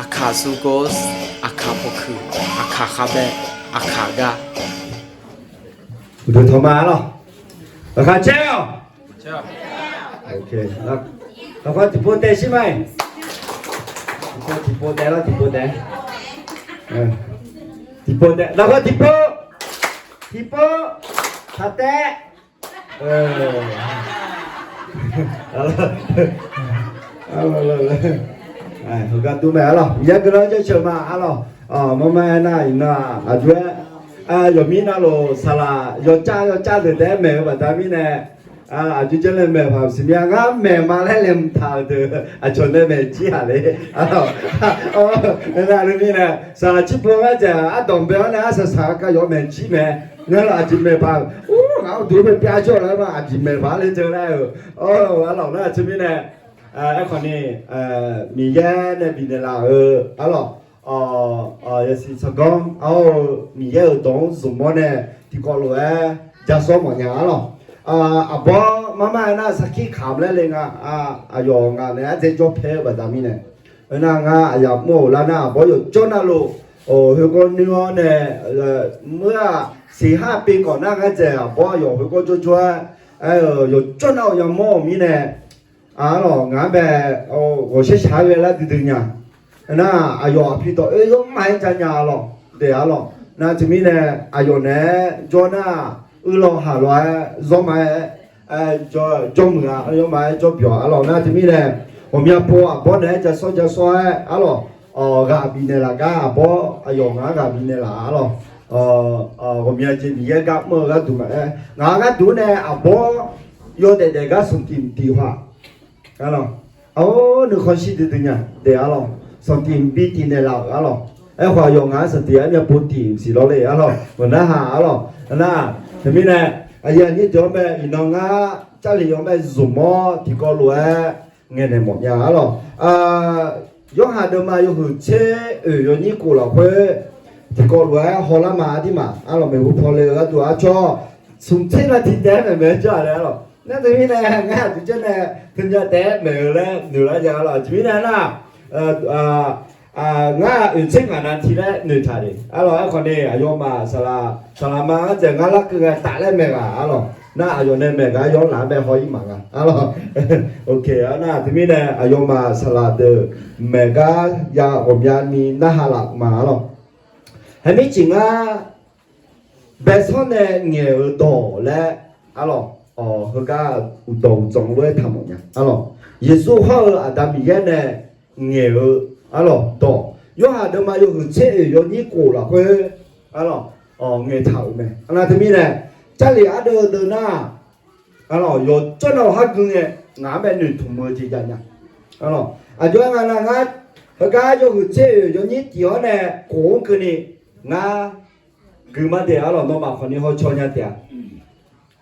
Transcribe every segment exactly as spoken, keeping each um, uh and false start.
Aqkaq sugos, aqkaq pawkuiq, aqkaq khavbae, aqkaq gar. Uqduq tawqma arlawq. Aqkaq caer-awq. Lafkhoer tiqpov taev shir ma-iq. Tiqpov, tiqpov taev lawr, tiqpov taev. Tiqpov taev, lafkhoer tiqpov. Tiqpov. Taq taev. Heugar dur mae arlawq. Miqyaer guiqlanq jaceuq ma arlawq. Marma aernar iqnan aqjox-aer yawqmir navluf saqlaq yawcav yawcav deuq taef-aer maeq-eu baqda mirnae, aqjox janr laer maeq paq siqmya ngar maeq ma laer laeqhmq taq-euq deuq aqcawq nae maeq jir-aq le. Aernar mirnae saqlaq cirpov ngar dzaeq ardawq bae-awr nae arsaq saq-eu kar yawf maeq jir mae. Ngar laf aqjeq maeq paq, ur, ngaq-anr duq-eu bae pyav jawr-eu laer ma aqjeq maeq paq le jeuq laer-euq. Arlawq nar teumirnae, aerkhawf ni, Miqyaer nae bifnaeq laf-euq arlawq. Yasiq tsawrganr-awr-eu Miqyaer-euq dawq-anr zmq-awr nae tiqkawv lof-aer ja sawr mawfnya arlawq. Aqbawr marmar aernar sarkir kamq laer le nga. Aqyawf ngaq naeq-aer dzaejawr pae-eu baqda mirnae, aernar ngar aqyawf mr-euq lar nar aqbawr yawqjawr navluf, khoergawr nuir-awr nae, meur-aq siqhar pevkawf nar ngar dzaeq aqbawr aqyawf khoergawr jawrjawr-aer, aer-euq yawqjawr navluf yamawr-euq mirnae, arlawq ngaq-anr bae ghawqshar shaq-aer ghae lar duidui nya. Aernar aqyawf aqpi dawq oe yawr ma-aer janya arlawq. Daef arlawq. Nar teumirnae aqyawf naeq-aer jawr nar, uirlaw haqlaw-aer zawr ma-aer jawrmuiq-a, yawr ma-aer jawr byawq arlawq. Nar teumirnae ghawqmya pov aqbawr naeq-aer ja sawr ja sawr-aer arlawq, ghaq bifnaeq laf gar aqbawr aqyawf ngaq-anr ghaq bifnaeq laf arlawq. Ghawqmya jeq Miqyaer gar mr-eu gharduq maqaer, ngaq-anr gharduq nae aqbawr yawdaef daef gar sanqtif tiq haq arlawq. Aq-or, nuikhanr shir duidui nya daef arlawq. Sanqtif bi tiqnaeq laf-euq arlawq. Aerkhawf aqyawf ngaq-anr sanqtif armyav pov tiq mqsiq lawr le arlawq. Maqnar haq arlawq. Nar teumirnae aqyuif aqnyir deuq-anr bae iqnan ngar Jarlif-anr bae zmq-awr tiqkawv lof-aer ngaeqnaeq mawfnya arlawq. Yorhaq deuvma yawhuiq tser oeq yawnyir kof lafkhoer tiqkawv lof-aer hawlar ma ardirmaf arlawq. Maeqhu paw le-eu gharduq arcawr smq tser navtiq taef-aer maeqmaeq-aer jawr-aq le arlawq. Nar teumirnae ngar aqduq janr nae teunya taef-aer maeq-eu laer noeq lar nya arlawq. Aqjeq mirnae nar, ngar oeq tser ngaq navtiq laer noeqtaq le arlawq. Aerkhawf ni aqyawfmaf saqlaq saqlaqma-anr dzaeq ngar larkeuv ghae taf laer maeq ghaq arlawq. Nar aqyawf nae maeq gar yawr laf-anr bae haw-ir maqnga arlawq. Oke, nar teumirnae aqyawfmaf saqlaq deuq maeq gar ya ghawqmyani narhaq laf ma arlawq. Haeqmir ciq ngar baesanr nae ngaeq-euq dawq laer arlawq. Heugar uqdawq uqdzanq lof-aer taq mawfnya arlawq. Yeqsur hawr-eu Aqda Miqyaer nae ngaeq-eu arlawq dawq, Yorhaq deuvma yawhuiq tser oeq yawnyir kof lafkhoer arlawq ngaeqtaq-euq mae. Aqnav teumirnae Jarlif ardeuv deuv nar arlawq yawqjawr navluf hargui ngae ngaq-anr bae noeqtmq-eu jeq jav nya arlawq. Aqjox-aer nga nar ngar heugar yawhuiq tser oeq yawnyir tiq-awr nae kof-anr keuvni ngar guiqma daef arlawq. Nawmaf khawfni hawcaw nya taef-a.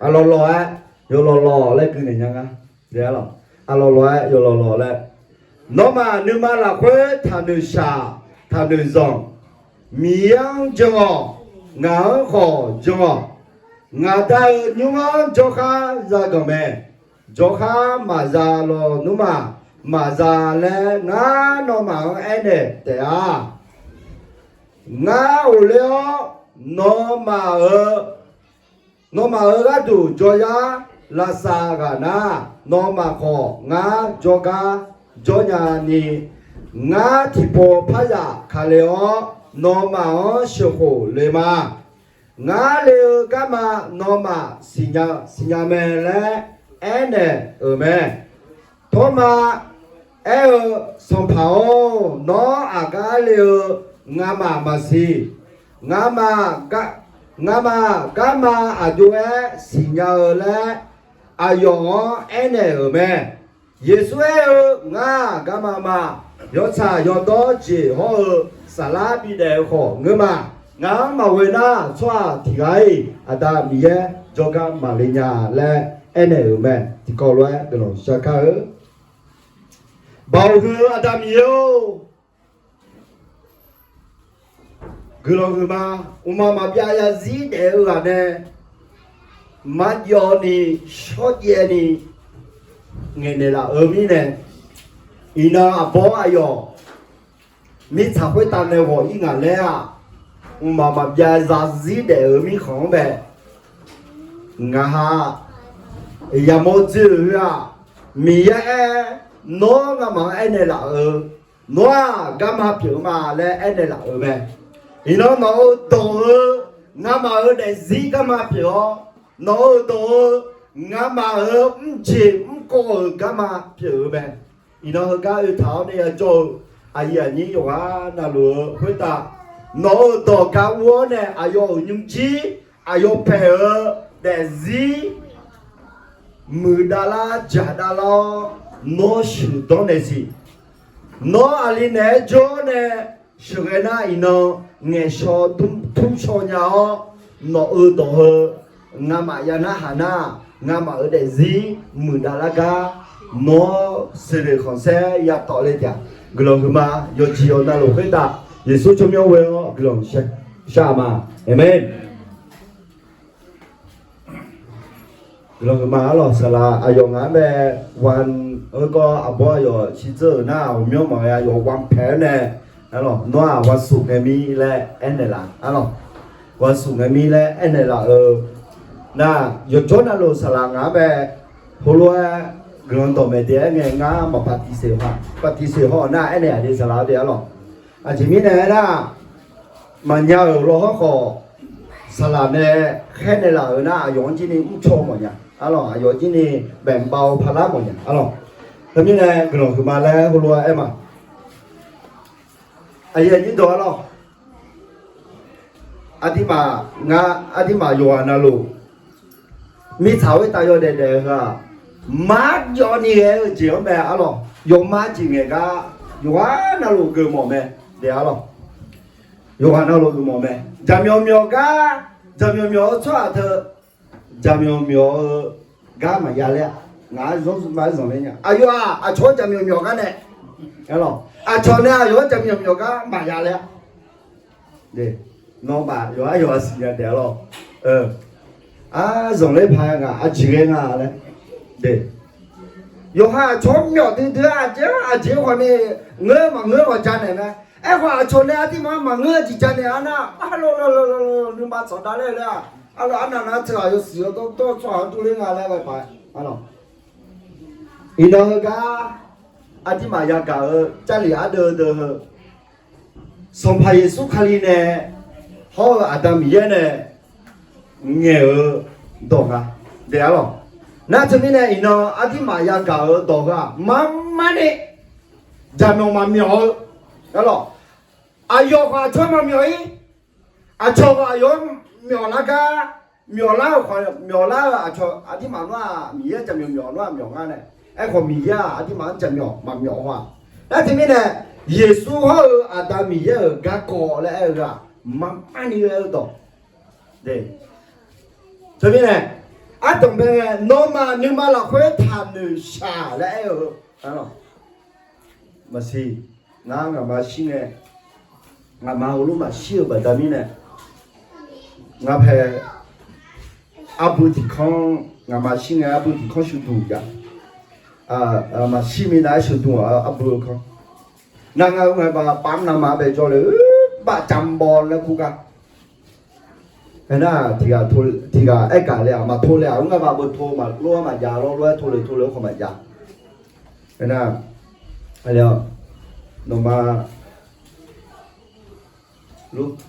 Aqlawq lawq-aer yawlawq lawq laer guinaeq nya nga. Aqlawq lawq-aer yawlawq lawq laer, nawmaf nuima lafkhoer taqnoeq shaq taqnoeq zanq. Miqyaer-anr jan-awq. Ngaq-anr khawf jan-awq. Ngaq Da-euq nymr-anr jawrkhar zaganq mae. Jawrkhar maqza lawnmr-aq, maqza laer ngar nawmaf-anr aernaeq taef-a. Ngar ghofler-awr nawmaf-euq nawmaf-euq gharduq jawryar lavsav ghaq nar, nawmaf khawf ngar jawrgar jawrnya ni, ngar tiqpov parzaq kale-awr nawmaf-anr sheuqkhof le ma. Ngar le-eu garma nawmaf siqnya siqnya mae laer aernaeq-euq mae. Tawrma aer-eu, Sanqpaq-or, nawr aqgar le-eu ngamaf maqsiq. Ngamaf gar, ngamaf garma aqjox-aer siqnya-eu laer aqyawf-anr aernaeq-euq mae. Yeqsur aer-eu, Ngar garma ma. Yawtsaq yawdawr jeq hawr-eu saflar bidaef-eu khawf ngeur ma. Ngaq-anr maqghoe nar, tsawrhaq tiq ghaq-iq Aqda Miqyaer jawrgar maqle nya laer aernaeq-euq mae. Tiqkawv lof-aer guiqlanq shar kar-eu. Baoq huiq-eu Aqda Miqyaer-or, guiqlanq huiqma, mqmaq maqbyav yazir daef-eu ghaq nae marjawv ni shawrjaev ni ngaeqnaeq laf-eu mirnae, iqnan aqbawr aqyawf mirtsaq khoertav nae ghawq-ir ngaq laer-aq, mqmaq maqbyav zarzir daef-eu mirkhanq-anr bae, ngaq ha yamawr dzoer-euq heu-aq, Miqyaer aer, nawr ngamaf-anr aernaeq laf-euq, nawr-aq garma pyeuf-eu ma laer aernaeq laf-euq mae. Iqnan nawq-euq dawq-eu, ngamaf-euq daefzir garma pyeuf-awr, nawq-euq dawq-eu, ngamaf-euq mrjeq mrkawv-euq garma pyeuf-eu mae. Iqnan heugar oetaq-awr nae yajawr-eu aqyuif aqnyir yawqghaq navluf-eu khoertav, nawq-euq dawq gar ur-awr nae aqyawf-euq nymrjir, aqyawf paeq-eu daefzir muiqdav lar jaqdav lar-awr, nawr sheuqdanr naeq siq. Nawr aqli naeq-aer jawr-awr nae sheuqghae nar, iqnan ngaeqshaw dmr tmr shaw nya-awr, nawq-euq dawq heu ngamaf ya narhaq nar, ngamaf-euq daefzir muiqdav lar gar, nawr seqleq khanqsaer yatawf le taef-a. Guiqlanq huiqma yawqjeq yawq navluf khoertav, Yeqsur tsawrmyanr ghoe-awr guiqlanq shar-a ma. Aqmeq. Guiqlanq huiqma arlawq, saqlaq aqyawf ngaq-anr bae, wan, heugawr aqbawr aqyawf shirdzeur-euq nar, ghawqmyanr maqghae aqyawf wan paeq-aer nae, arlawq, nawr-aq ghaq suf ngae mir laer aernaeq laf arlawq. Ghaq suf ngae mir laer aernaeq laf-eu nar, yawqjawr navluf saqlaq ngaq-anr bae, heulof-aer guiqlanq dawqmaeq daef-aer ngae ngar maqpaq tiqseq haw, paq tiqseq haw nar aernaeq aqli saqlaq-a de arlawq. Aqjeq mirnae aernar, maqnya-euq lawhawr khawf, saqlaq nae khaer naeq laf-euq nar, aqyawf-anr jir ni mrcaw mawfnya arlawq, aqyawf jir ni baeqbav-eu paq lar mawfnya arlawq. Teumirnae guiqlanq huiqma laer heulof-aer aer ma. Aqyuif aqnyir dawq arlawq, aqduimaf ngar aqduimaf yawqghaq navluf mirtsaq khoertav yawdaef daef-eu heu-aq, marjawv ni ghae-eu jeq-anr mae arlawq. Yawqma jeq ngaeq gar yawqghaq navluf geufmawf mae, daef arlawq. Yawqghaq navluf geufmawf mae. Jaqmyawf myawf gar, jaqmyawf myawf-eu tsawrhaq teu, jaqmyawf myawf-eu gar maqya laer-a. Ngaq-anr zanr zanr ler nya, aqyawf-aq aqcawq-anr jaqmyawf myawf gar nae, aqcawq nae aqyawf-anr jaqmyawf myawf gar maqya laer-a. Nawmaf yawqha yawqha siqnya daef arlawq. Arzanq ler paq-aer ngaq aqjeq ghae nga laer. Yawqha aqcawq-anr myawf duidui-a, aqjeq aqjeq khawf ni ngeur maqngeur khawf ja naeq mae. Aerkhawf aqcawq nae aqduimaf-anr maqngeur-eu jeq ja naeq-a nar, arlawq, nuima tsawq dav laer laer-aq, arlawq, arnav nav teughaq yawshuif yawdawr dawr tsawrhaq-anr durler nga laer bae paq-aer arlawq. Iqnan heugar aqduimaf yagaq-eu Jarlif ardeuv deuv heu, Sanqpaq Yeqsur Kali nae hawr-eu Aqda Miqyaer nae ngaeq-eu dawq nga, daef arlawq. Nar teumirnae iqnan aqduimaf yagaq-eu dawq heu-aq, marmarni jaqmyawf maqmyawf-eu arlawq. Aqyawf khawf aqcawq-anr maqmyawf-ir. Aqcawq khawf aqyawf-anr myawf lar gar, myawf lar-eu khawf, myawf lar-eu aqcawq aqduimaf nar-aq, Miqyaer jaqmyawf myawf nar-aq myawf ngar nae. Aerkhawf Miqyaer-aq aqduimaf-anr jaqmyawf maqmyawf haw-aq. Nar teumirnae, Yeqsur hawr-eu Aqda Miqyaer-euq garkawv laer aer-eu ghaq, marmarni ghae-eu dawq. Teumirnae, ardanq bae ngae, nawmaf nuima lafkhoer taqnoeq shaq laer aer-eu, maqsiq. Ngar ngaqma shir ngae, ngaqma heulof maqshir-eu baqda mirnae, ngar pae arbui tiqkanr, ngaqma shir ngae arbui tiqkanr shuduq ya. Maqshir minav-aer shuduq-aq arbui-eu kanr. Nar ngar-eu ngae baq paf-anr navmaqbae jawr le-eu, baq jambawv laer kur gar. Aernar, tiqghaq aergaq le-aq, maqtov le-aq, ngar baq beu tov maqlof-aer maqjav, lof lof-aer tov le tov le-aer khawf maqjav. Aernar, nawqma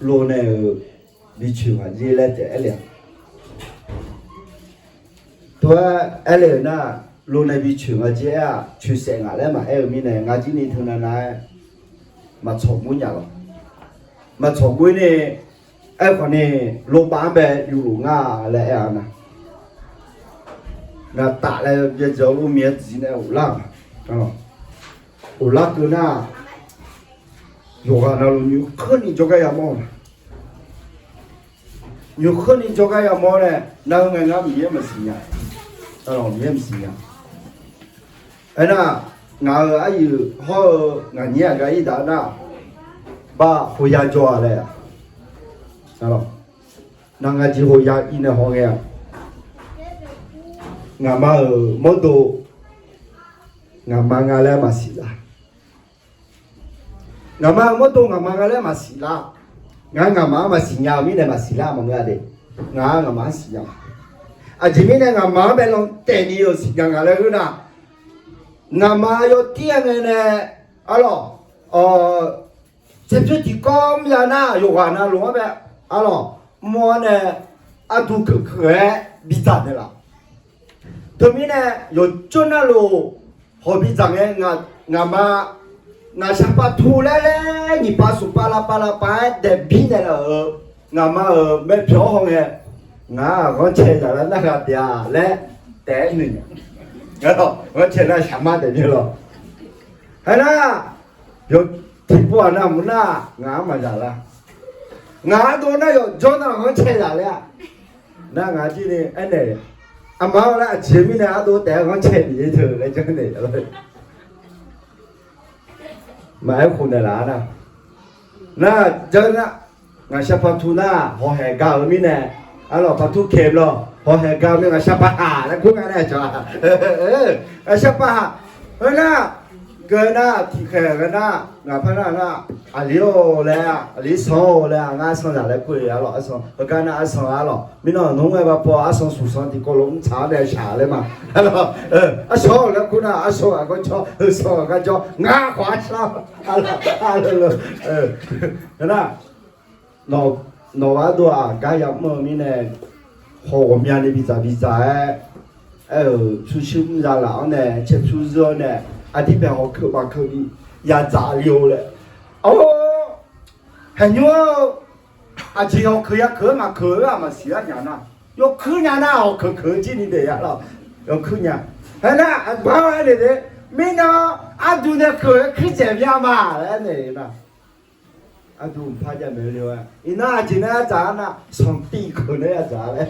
lo nae-euq bicoeq ngaq jir laer taef aer le-aq. Tov-aer aer le-euq nar, lo nae bicoeq ngaq jir aer-aq, coeqsaef ngaq laer maqaer-eu mirnae, ngaq jir ni teunav nav-aer maqtsawq gor nya lawq. Maqtsawq gor-ir ni, aerkhawf ni, lopav-anr bae yufluf ngar laer aer-a nar, ngaq taf laer byaerdzae-awr lof mir-aer dziq nae ghoflar-aq, ghoflar keuv nar, yawqghaq navluf nymr keurni jawrgar yamawr-eu ma. Nymr keurni jawrgar yamawr nae, nar-eu ngae ngar Miqyaer maqsiq nya. Miqyaer maqsiq nya. Aernar, ngaq-euq aryuif hawr-eu ngaq nyir aqgaf irdaq nar, baq hoya jawr-a laer-a. Nar ngaq jeq hoya ir nae haw ngae-aq, ngaqma-euq mawrdo, ngaqma nga laer maqsiq la. Ngaqma-eu mawrdo ngaqma nga laer maqsiq lar. Ngar ngaqma-anr maqsiq nya-eu mirnae maqsiq lar maqngeur-a de. Ngaq-anr ngaqma-anr siqnya. Aqjeq mirnae ngaqma-anr bae lan taef ni-euq siqnya nga laer ngeur nar, ngaqma yawtir-aer ngae nae, arlawq, tsaerpyur tiqkawv mr ya nar yawqghaq navluf-anr bae, arlawq, mr-awr nae ardu keuq keuq-aer bidzaq naeqlaf. Teumirnae yawqjawr navluf hawq bidzaq ngae, ngaqma, ngaqshaq paqtu laer laer nyiq pav smq pav lav pav lav pav-aer daeqbir naeqlaf-euq ngaqma-euq maeqpyawq-anr hawngae, ngaq-aq ghanrcae zaq lar narhaq taef-a laer taef-aer noeq nya. Ghanrcae nar shaqmar daefbir lawr. Aernar, yawq tiqpov-aq navmq nar ngaq-anr maqzaq lar. Ngaq ardov nar yawqjawr nar ghanrcae zaq laer-a. Nar ngaq jir ni aernaeq, aqma-awr laer aqjeq mirnae ardov taef-aer ghanrcae bif-ir teu laer janrnaeq lawr. Maqaer khof naeqlaf-a nar, nar janr nar, ngaqshaq paqtu nar hawqhaeq ga-euq mirnae, arlawq paqtu kaeq lawq hawqhaeq ga-eu mirnae ngaqshaq paqhaq laer kur nga nae aqcawq-a. Ngaqshaq paqhaq, heu nar, geu nar tiqkhaeq ghae nar ngaq par nar nar, aqli-or laer, aqli sanr-or laer, ngar arsan zaq laer kur-eu arlawq arsan, heugar nar arsan arlawq mirnan nawq-anr ngae ba paw arsan smq sanr tiqkawv lof mr tsaq-awr nae shaq laer ma. Arlawq, arsan-or laer kur nar arsan ghaq gar jawr, heu sanr ghaq gar jawr, ngar khawf arsan, arlawq, nar, nawq-eu ardov-aq gar yamr-eu mirnae, khawf ghawqmyani bidzaq bidzaq-aer, aer-euq pyurshuir mr ya laf-awr nae caerpyur zeur-awr nae, aqdir bae hawq keuv baq keuv bi yadzaq le-or laer. Or, haeqnymr-or, aqjeq hawq keuq ya keuq-aer maqkeuq-eu-aq maqsiq-ar nya nar, yawkuir nya nar hawq keuq keuq-eu jir ni daef ya lawq. Yawkuir nya. Aernar aqbar-awr aer naeq de, mirnan ardu nae keuq-aer kuir dzaeq mya ma laer aernaeq nar, ardu mqpar jav maeq le-a. Iqnan aqjeq nae yadzaq-ar nar sanqtiv keuq nae yadzaq laer.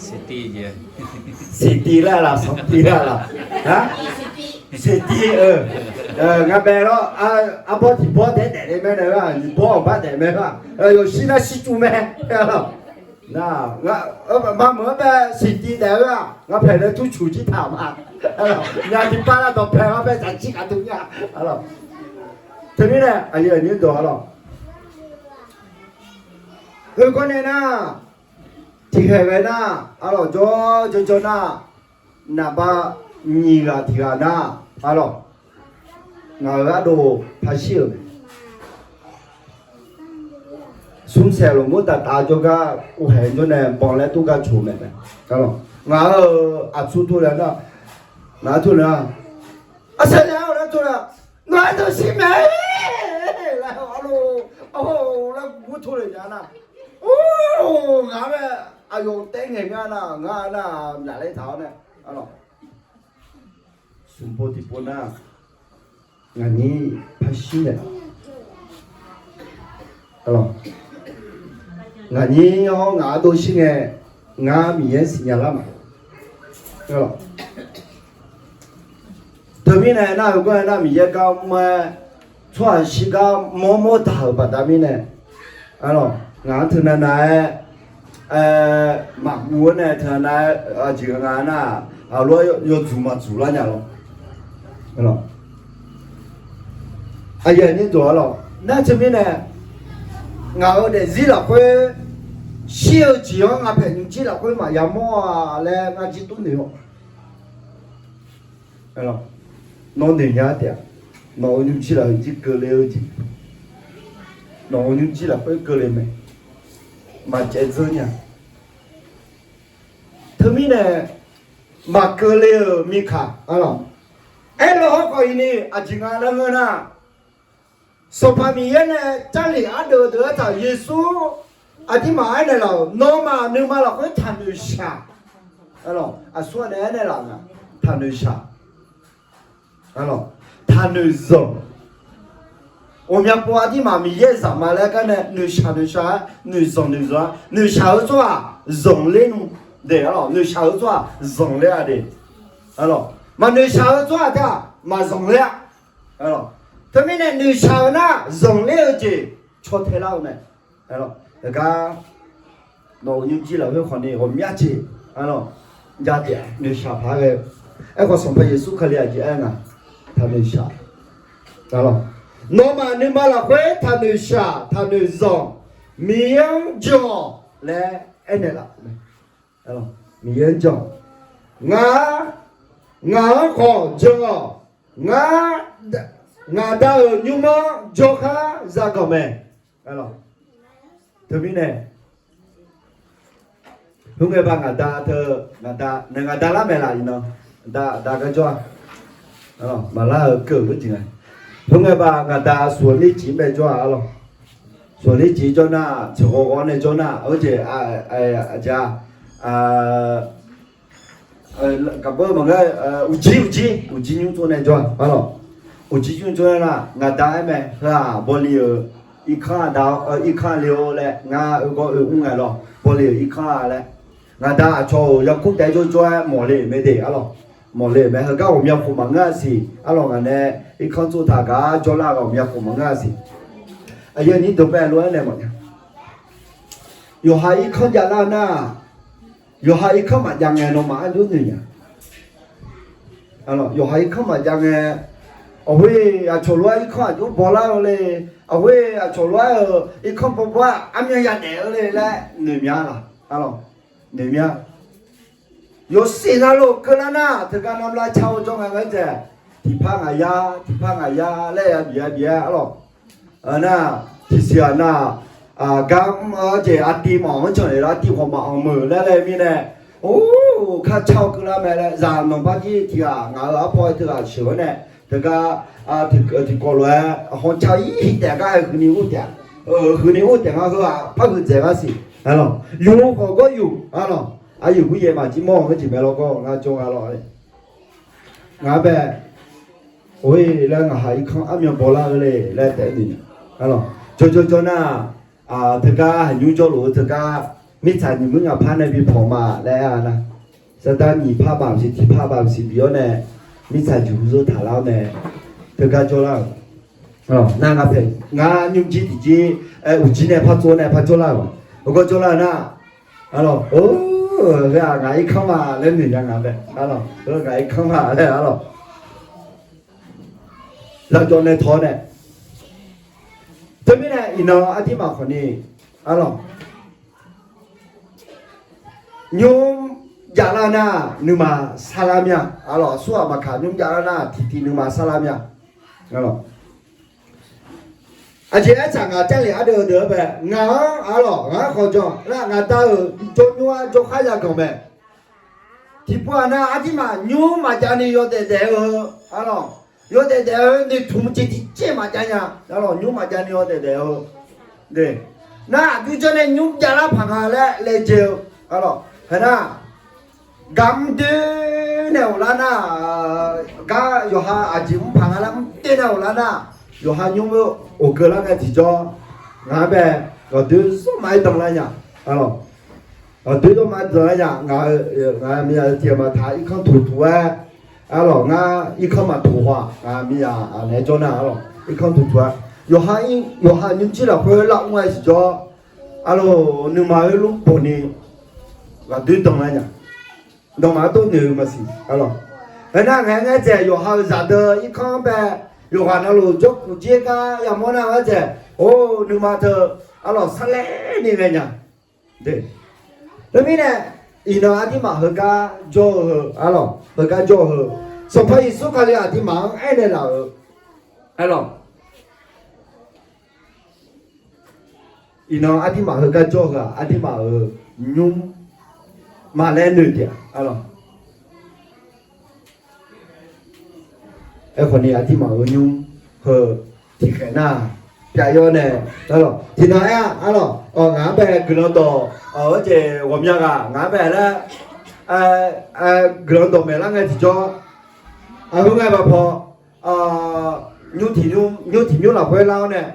Siqtiv laer laf, sanqtiv laer laf. Siqtiv, ngaq bae lawr, arbawr tiqbawr taef-aer daef le mae nae-a, nyiq bawr-awq bar daef mae-a. Yawshir nar shircuv mae. Nar, maqmeuq-anr bae siqtiv daef-eu-aq, ngaq paeq nae turcuq jir taq ma. Nya tiqpav nar dawqpaeq-anr bae dzaq jir kaq teu nya. Teumirnae aqyuif aqnyir dawq-a lawq. Heugawr nae nar, tiqkhaeq ghae nar, arlawq jawr jawr jawr nar, naqba nyiq ghaq tiq ghaq nar, arlawq, ngaq-euq ardov paqshir-euq mae. Smrsaeq lmqmr taf taf jawrgar uvhaeq jawr nae banq laer tov gar coq mae mae. Ngaq-euq aqtsu tov le nar, ngaq-anr tov le-a, arsaer nae-awr laer tov le-a, nawq-aer deuq shir mae laer, arlawq, arlawq laer gur tov le nya nar, or, ngaq-anr bae aqyawf taef ngaeq mya nar, ngar nar myaqler taq-awr nae, arlawq, smq pov tiqpov nar, ngaqnyir paqshir nae, arlawq, ngaqnyir-awr ngaq ardov shir ngae, ngar Miqyaer siqnya lar ma. Teumirnae nar, heugar-aer nar Miqyaer gar mr-aer, tsawrhaq shirgar mawr mawr daq-euq baqda mirnae, arlawq, ngaq-anr teunav nav-aer, maqguv-awr nae teunav nav-aer aqjeq nga nar, aqlof-aer yawdzuq maqdzuq lar nya lawr. Aqyuif aqnyir dawq-a lawq, nar teumirnae, ngaq-euq daefzir lafkhoer shir-eu jeq-anr ngaq paeq nymrjir lafkhoer maqya mawr-a laer ngar jir dur noeq-awq. Nawr noeq nya taef-a. Nawq-euq nymrjir lafkhoer jir keuvle-eu jeq, nawq-euq nymrjir lafkhoer keuvle mae, maqcaev dzeur nya. Teumirnae maqkeuvle-euq mirkaq, arlawq, aerlof hawrkhawf-iq ni aqjeq nga laer ngeur nar, Sanqpaq Miqyaer nae Jarlif ardeuv deuv-aer taq Yeqsur aqdirmaf aernaeq laf-euq, nawmaf nuima lafkhoer taqnoeq shaq. Aqsur nae aernaeq laf nga, taqnoeq shaq. Taqnoeq zanq. Ghawqmya pov aqdirmaf Miqyaer zaqma laer gar nae noeqshaq noeqshaq-aer noeqzanq noeqzanq-a, noeqshaq-eu tsawrhaq zanqler nmr de, arlawq, noeqshaq-eu tsawrhaq zanqler-a de. Maqnoeqshaq-eu tsawrhaq taef-aq maqzanqler-a. Teumirnae noeqshaq-eu nar zanqler-eu jeq caw tae lar-eu mae. Gar nawq-euq nymrjir lafkhoer khawf ni ghawqmya jeq, arlawq, ja taef-a, noeqshaq paq-aer ghae-eu. Aerkhawf, Sanqpaq Yeqsur Kali aqjeq aer nga, taqnoeq shaq. Nawmaf nuima lafkhoer taqnoeq shaq, taqnoeq zanq, Miqyaer-anr jan-awq laer aernaeq laf-eu mae. Miqyaer-anr jan-awq. Ngar, ngaq-anr khawf jan-awq. Ngar, ngaq Da-euq nymr-anr jawrkhar zaganq mae. Teumirnae, khoerngae ba ngaq Da teu, ngaq Da, nae ngaq Da lar mae laf iqnan, Da, Da gar jawr-a. Maqlar-euq keuv-eu jeq nga. Khoerngae ba ngaq Da suqhawq ler ciq-ir bae jawr-a arlawq. Suqhawq ler ciq-ir jawr nar, tseqghawv ghawv nae jawr nar, aqjeq, aqjeq-a, gaqbeur maqngeur, uqjir uqjir uqjir nymr tsov nae jawr-a arlawq. Uqjir nymr tsov nar, ngaq Da aer mae, heu-aq bawli-euq irkanr-a, irkanr le-or laer ngar oe gawr oe mr ngae lawq, bawli-euq irkanr-a laer. Ngaq Da aqcawq-euq yarkur taef-aer jawr jawr-aer mawq le-euq mae de arlawq. Mawq le-euq mae, heugar ghawqmya khof maqngeur-a siq arlawq, ngaq nae irkanr tsov taq gar jawrlar-eu ghawqmya khof maqngeur-a siq. Aqyuif aqnyir deuq bae lof-aer nae mawf nya. Yawqha irkanr javlar nar, yawqha irkanr maqjav ngae nawmaf aqjox noeq nya. Yawqha irkanr maqjav ngae, aqghoer aqcawq lof-aer irkanr aqjox bawlar-eu le, aqghoer aqcawq lof-aer-euq irkanr bawbawr-aq armyan yadaef-eu le laer noeq mya laq? Noeq mya. Yawshaef navluf keuvlar nar teugar navmaqlar car-eu jawr ngae ngar dzaeq, tiqpar ngaq yar, tiqpar ngaq yar laer ya bif-a bif-aer arlawq. Nar, tiqsiq-aq nar, gar mr-eu jeq artiv maqanr-anr canq le lar, artiv khawf maqanr meuq laer laer mirnae, or, kar car-eu keuvlar mae laer zaqnanq bar jir tiq ghaq ngaq-euq arpawr-aer teughaq sheuq-awr nae, teugar tiqkawv lof-aer hawr car-ir taef gar aer huiqni ur taef, huiqni ur taef ngar heu-aq par huiqdzaeq ngar siq. Yuf khawf gawr yuf arlawq. Aqyuif guryaer maqjir mawr-eu jeq mae lawr gawr ngar jawr nga lawr. Ngaq-anr bae, or-e laer ngaqha irkanr armyan bawlar-eu le laer taef-aer noeq. Arlawq, jawrjawr jawr nar, teugar haqnymr jawrluf-eu teugar, mirtsaq nyiq muir ngaq par nae bi pawq ma laer aer-a nar, saqdaq nyiq par baf siq tiq par baf siq bif-awr nae, mirtsaq jeqhu zeur taqlar-awr nae, teugar jawrlar-euq. Nar ngaq paeq ngar nymrjir tiqjir, uqjir nae par tsov nae par jawrlar-euq, heugar jawrlar-eu nar, arlawq, or, heu-aq ngaq irkanr ma laer noeq nya ngaq bae, arlawq, heu ngaq irkanr ma laer arlawq. Zaqjawq nae tawq-awr nae, teumirnae iqnan ardirmaf khawfni, arlawq, nymr javlar nar nuima sarlar mya, arlawq, aqsur ghaq maqkaq nymr javlar nar tiqtiv nuima sarlar mya. Aqjeq aertaq ngaq Jarlif ardeuv-eu deuq-anr bae ngaq-anr arlawq ngaq-anr khawf jan nar ngaq Da-euq jawrnymr-anr jawrkhar yaganq mae. Tiqpov-aq nar ardirmaf nymr maqjav ni yawdaef daef-eu, arlawq, yawdaef daef-eu noeqtmq jeq tiqjeq maqjav nya, arlawq, nymr maqjav ni yawdaef daef-eu. Nar aqdui janr nae nymr javlar paq nga laer laejae-eu, arlawq, haeq nar, gar mr doer nae ghoflar nar, gar yawqha aqjeq mr paq nga laer mr doer nae ghoflar nar, yawqha nymr-eu ghofkeuv lar ngae tiqjawr, ngaq-anr bae ghaqdoer zawr maqaer danlar nya, arlawq, ghaqdoer zawr maqaer danlar nya. Ngaq-euq, ngaq-euq miqzaq-eu tiq ghaq maqtaq irkanr tuq tuq-aer, arlawq, ngar irkanr maqtuq haw-aq, ngaq miqzaq-aq naeq-aer jawr nar arlawq irkanr tuq tuq-aer, yawqha, yawqha nymrjir lafkhoer lar mr ngae tiqjawr, arlawq, nuima oerlof bawqni ghaqdoer danlar nya. Nawmaf-anr tov noeq-eu maqsiq, arlawq. Aernar ngaeq-aer ngaer dzaeq yawqha-euq zaqdeuq irkanr-anr bae, yawqghaq navluf jawrkuf jir gar yamawr nar-anr dzaeq, or, nuima teu, arlawq, sarler ni ghae nya. Teumirnae, iqnan ardirmaf heugar jawr-eu heu, arlawq, heugar jawr-eu heu, Sanqpaq Yeqsur Kali aqdirmaf-anr aernaeq laf-euq, arlawq, iqnan ardirmaf heugar jawr-eu heu-aq ardirmaf-euq nymr ma laer noeq taef-a, arlawq. Aerkhawf ni ardirmaf-euq nymr heu tiqkhaeq nar, pyav-ir-awr nae, arlawq, tiqnan aer-a, arlawq, ngaq-anr bae guiqlanq dawq, awr jeq ghawqmya ghaq ngaq-anr bae laer, guiqlanq dawq maeqlar ngae tiqjawr, aqheu ngae baqpaw, nymr tiq nymr lafkhoer lar-awr nae,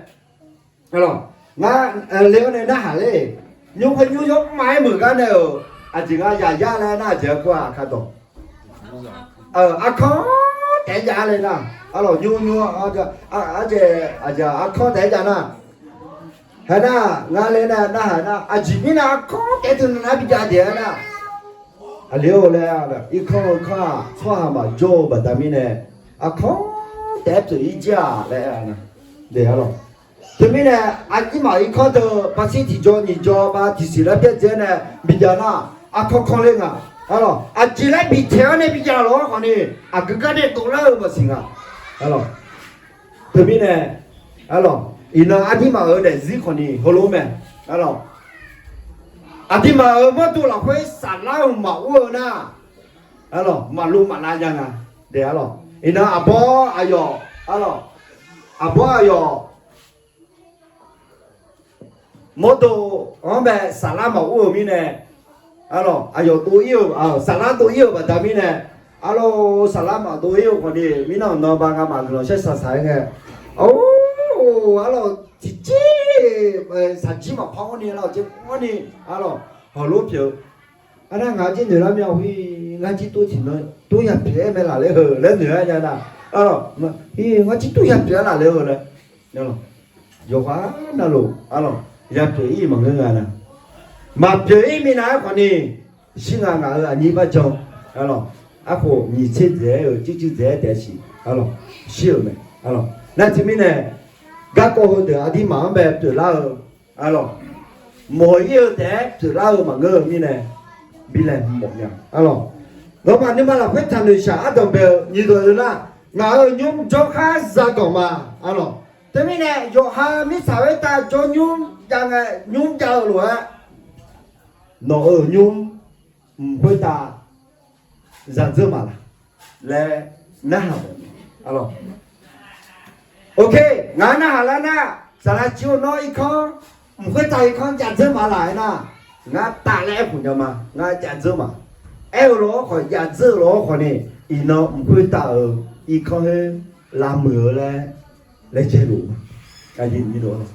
arlawq, ngar le-awr nae narhaq ler, nymr khoer nymr yawr maqaer meuq gar nae-euq aqjeq ngar yaqyar laer nar aqjeq-aer kur-aq kardawq. Arkanr taef-aer jav-ar le nar, arlawq, nymr nymr, arkanr taef-aer jav nar, haeq nar, ngar le nar narhaq nar aqjeq mirnae arkanr taef-aer teunav nar bi jav daeq-aer nar, Aqli-or laer, irkanr-eu kanr-aq tsawrhaq maqjawr-eu baqda mirnae, aqkanr taef-aer pyeuf-ir jir-aq laer aer-a. Teumirnae, aqduimaf irkanr deuq baqsir tiqjaw nyiq jaw ba tiqsiq laer byaerdzae-aer nae bijav nar, aqkanr kanr ler nga. Arlawq, aqjeq laer bitaeq-awr nae bijav lawq-awr khawfni, aqgeu gar nae dovlar-eu maqsiq nga. Arlawq, teumirnae, arlawq, iqnan aqduimaf-euq daefzir khawfni heulof mae. Arlawq, aqduimaf-euq mawrdo lafkhoer saflar-eu maqur-eu nar, arlawq, maqluv maqlav nya nga. Dae arlawq, iqnan aqbawr aqyawf, arlawq, aqbawr aqyawf mawrdo-anr bae saflar maqur-euq mirnae, arlawq, aqyawf dov-ir-eu, saflar dov-ir-euq baqda mirnae, arlawq, saflar maqdov-ir-eu khawfni mirnan nan ba ngamaf guiqlanq shaer saq saq-aer ngae, arlawq, tiqjeq saqjir maqpar-awr ni, arlawq, jeq-awr ni, arlawq, hawq lof pyeuf-eu. Arnar ngaq-euq jir noeq lar myav-eu, ngar jir tov tiqnan tov yapyeuf-aer mae laf laer heu laer noeq-aer nya nar, arlawq, ngar jir tov yapyeuf-aer laf laer heu laer, yawqghaq navluf, arlawq, yapyeuf-ir maqngeur nga nar, maqpyeuf-ir minav-aer khawfni, shir nga ngaq-euq aqnyir barjan, arlawq, arkhof nyiq tser dzaeq-aer-euq cuivcuiv dzaeq-aer taef-a siq, arlawq, shir-euq mae, arlawq. Nar teumirnae, garkawv heudeuq aqduimaf-anr bae pyeuflar-eu, arlawq, mawq-ir-eu taef-aer pyeuflar-eu maqngeur-eu mirnae, bi laeqhmq mawf nya, arlawq. Nawmaf nuima lafkhoer taqnoeq shaq ardanq bae-eu nyiq dawq-eu nar, ngaq-euq nymr jawrkhar zaganq ma, arlawq. Teumirnae yawqha mirtsaq khoertav jawrnymr jav ngae, nymr jav-eu lof-aer, nawq-euq nymr mq khoertav zadzeur maqlaq laer narhaq-awq, arlawq. Ok, ngaq narhaq lar nar, saqlaq jir-eu nawr irkanr, mq khoertav irkanr jav dzeur maqlaq-aer nar, ngar tav laer aerkhof nya ma, ngar jav dzeur ma. Aer-eu lof-awr khawf, jav dzeur-eu lof-awr khawfni, iqnan mq khoertav-euq irkanr khoer lavmuiq-eu laer laejae luf-eu ma.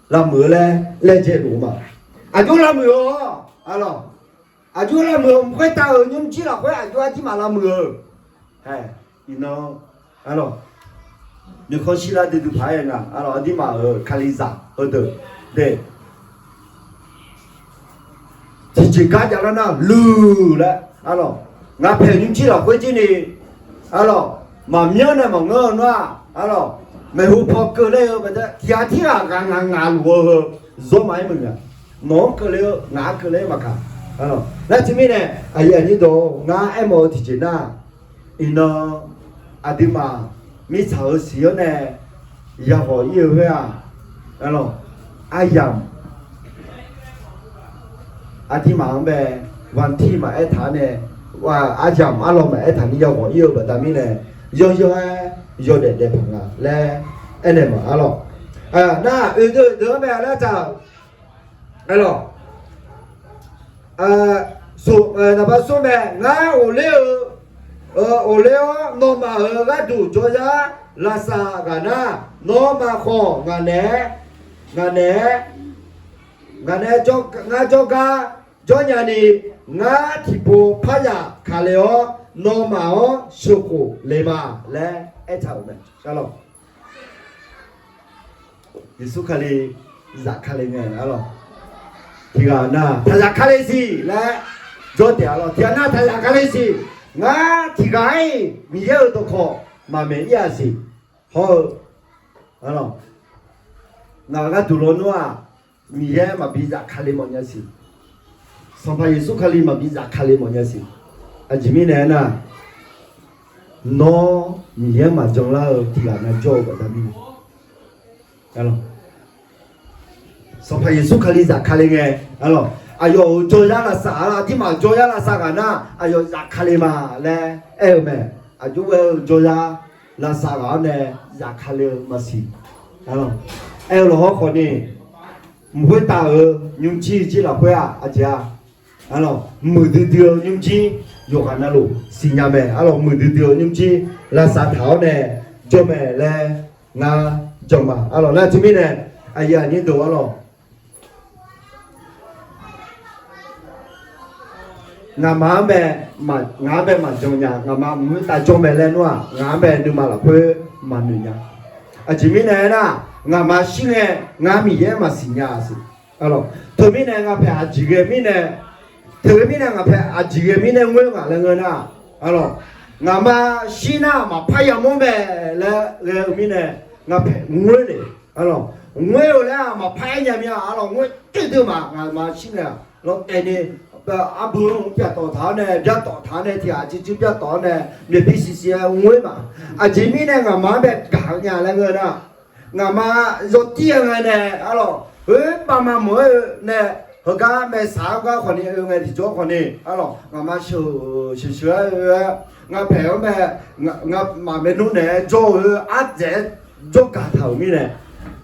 Lavmuiq-eu laer laejae luf-eu ma. Aqjox lavmuiq-eu, arlawq, aqjox lavmuiq-eu mq khoertav-euq nymrjir lafkhoer aqjox aqdirmaf lavmuiq-eu. Iqnan, arlawq, nuikhanr shirlar duidui paq-aer nga, arlawq, aqdirmaf-euq kalizaq heudeuq de tiqjeq gar javlar nar luiq laer, arlawq, ngaq paeq nymrjir lafkhoer jir ni, arlawq, maqmyanr nae maqngeur-eu nar-aq, arlawq, maeqhu paw keuvle-eu baqda tiqghaq tirghaq ghaq ngaq ngaq luf-eu heu zawr ma-aer muiq nga. Nawq-anr keuvle-eu ngaq-anr keuvle-aer maqkaq. Nar teumirnae, aqyuif aqnyir dawq-or, ngar aermawf-eu tiqjeq nar, iqnan aqduimaf mirtsaq-euq siq-anr nae yaghawq ir-eu khoer-aq, arlawq, aryamq aqdirmaf-anr bae vantir maqaer taq-awr nae, aryamq arlawq maqaer taq ni yaghawq ir-eu baqda mirnae, yawr yawr-aer yawdaef daef paq nga laer aernaeq ma, arlawq. Nar oeqdeuv oeqdeuv-anr bae laer taq-euq, arlawq, naqba smr mae, ngar ghofler-eu, ghofler-awr nawmaf-euq gharduq jawryar lavsav ghaq nar, nawmaf khawf ngaq naeq-aer, ngaq naeq-aer, ngaq nae ngar jawrgar jawrnya ni, ngar tiqpov paryaq kale-awr, nawmaf-anr sheuqkhof le ma laer aertaq-euq mae. Yeqsur Kali zafkale ngae, arlawq, tiqghaq nar taqzaf kale siq laer jawr taef, arlawq, tiqghaq nar taqzaf kale siq. Ngar tiqghaq-iq Miqyaer-euq dawqkawq maqmaeq ir-aq siq. Hawr-eu, arlawq, ngaq gharduq lawnmr-aq, Miqyaer maqbi zafkale mawfnya siq. Sanqpaq Yeqsur Kali maqbi zafkale mawfnya siq. Aqjeq mirnae aernar, nawr Miqyaer maqjan lar-eu tiqghaq nav jawr-eu baqda mirnae, Sanqpaq Yeqsur Kali zafkale ngae, arlawq, aqyawf-euq jawryar lavsav, aqdirmaf jawryar lavsav ghaq nar aqyawf zafkale ma laer aer-eu mae. Aqjox ghae-eu jawryar lavsav ghaq-awr nae zafkale-eu maqsiq. Aer-eu lawqhawr khawfni, mq khoertav-euq nymrjir jir lafkhoer-aq, aqjeq-a, arlawq, muiqdui dui-eu nymrjir yawqghaq navluf siqnya mae. Arlawq, muiqdui dui-eu nymrjir lavsav taq-awr nae jawr mae laer ngar jan ma. Arlawq, nar teumirnae, aqyuif aqnyir deuq, arlawq, ngaqma-anr bae, ngaq-anr bae maqjan nya, ngaqma mq khoertav jawr mae laer nar-aq, ngaq-anr bae nuima lafkhoer maqnoeq nya. Aqjeq mirnae aernar, ngaqma shir ngae, ngar Miqyaer maqsiq nya siq. Teumirnae ngaq paeq aqjeq ghae mirnae, Teumirnae ngaq paeq aqjeq ghae mirnae ngoer ngaq laer ngeur nar, arlawq, ngaqma shir nar maqpar yamawr mae laer ghae-eu mirnae, ngaq paeq ngoer le, arlawq, ngoer-eu laer-aq maqpar aer nya mir-a, arlawq, ngoer teudeuq ma ngaqma shir nae-aq lawr taef ni, arbui-anr byaqtawf taq-awr nae, byaqtawf taq-awr nae, tiq ghaq cuiv cuiv byaqtawf-awr nae, myaqbi siqsiq-aer ngoer ma. Aqjeq mirnae ngaqma-anr bae gaq-eu nya laer ngeur nar, ngaqma yawtir-eu ngae nae, arlawq, khoer bavma mawq-aer-eu nae, heugar maeqsaq-anr gar khawf ni oe ngae tiqjawr khawf ni, arlawq, ngaqma sheuq sheuq sheuq-aer oe-aer, ngaq paeq-anr mae, ngaqmaf maernmr naeq-aer jawr-eu ardzaeq-aer jawrgaq taq-euq mirnae,